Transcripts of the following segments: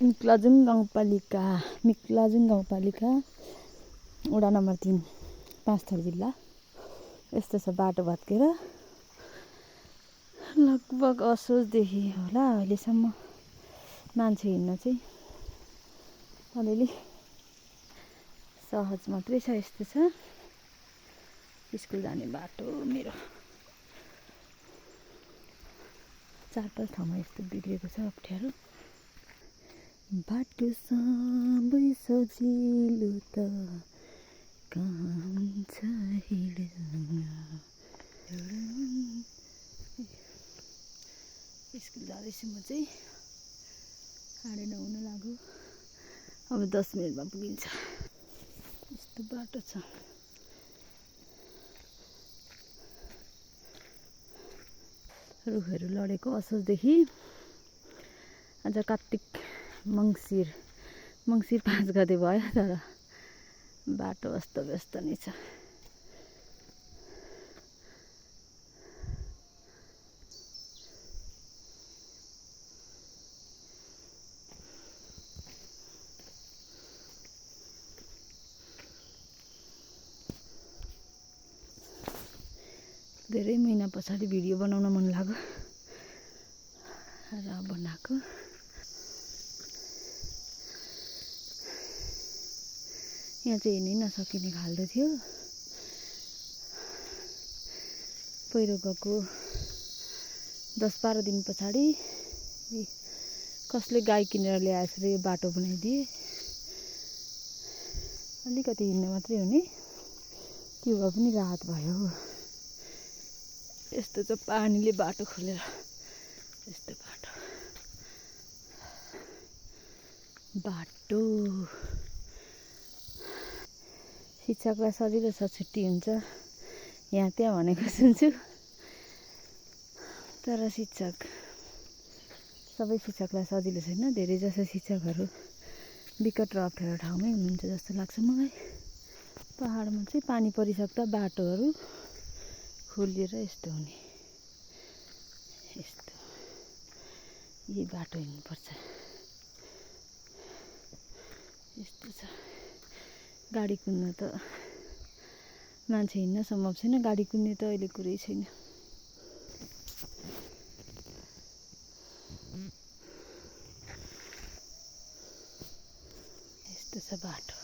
मिक्लाजुङ गाउँपालिका वडा नम्बर 3 पाँचथर जिल्ला। यस्तो छ बाटो भत्केर लगभग असोजदेखि होला अहिलेसम्म मान्छे हिँड्न चाहिँ अलिअलि सहज मात्रै छ। यस्तो छ स्कुल जाने बाटो मेरो। 4-5 ठाउँमा यस्तो बिग्रेको छ अप्ठ्यारो। बाटो सबै सजिलो त कहाँ हुन्छ स्कुल जाँदैछु म चाहिँ। 9:30 हुन लाग्यो। अब 10 मिनटमा पुगिन्छ। यस्तो बाटो छ। रुखहरू लडेको असोजदेखि आज कार्तिक मङ्सिर 5 गते भयो तर बाटो अस्तव्यस्त नै छ। धेरै महिना पछाडि भिडियो बनाउन मन लाग्यो र बनाएको। यहाँ चाहिँ हिँड्नै नसकिने खालको थियो। पहिरो गएको 10-12 दिन पछाडि कसले गाई किनेर ल्याएछ रे यो बाटो बनाइदिए। अलिकति हिँड्न मात्रै हुने त्यो भए पनि राहत भयो। यस्तो चाहिँ पानीले बाटो खोलेर यस्तो बाटो शिक्षकलाई सजिलो छ, छुट्टी हुन्छ यहाँ त्यहाँ भनेको सुन्छु। तर सबै शिक्षकलाई सजिलो छैन। धेरै जसो शिक्षकहरू विकट र अप्ठ्यारो ठाउँमै हुनुहुन्छ जस्तो लाग्छ मलाई। पहाडमा चाहिँ पानी परिसक्दा बाटोहरू खोलिएर यस्तो हुने। यस्तो यही बाटो हिँड्नुपर्छ। यस्तो छ। गाडी कुद्न त मान्छे हिँड्न सम्भव छैन। गाडी कुद्ने त अहिले कुरै छैन। यस्तो छ बाटो।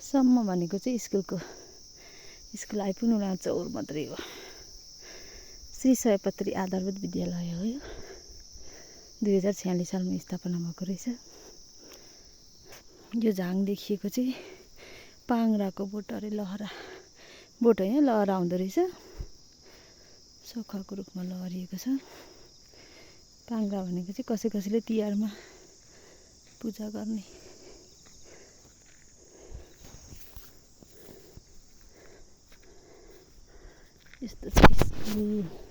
सम्म भनेको चाहिँ स्कुल आइपुग्नु चौर मात्रै हो। श्री सयपत्री आधारभूत विद्यालय हो यो। 2046 सालमा स्थापना भएको रहेछ। यो झाङ देखिएको चाहिँ पाङ्राको बोट अरे लहरा बोट होइन लहरा हुँदो रहेछ। सखाको रूपमा लहरिएको छ। पाङ्रा भनेको चाहिँ कसैले तिहारमा पूजा गर्ने। यस्तो छ स्कुल।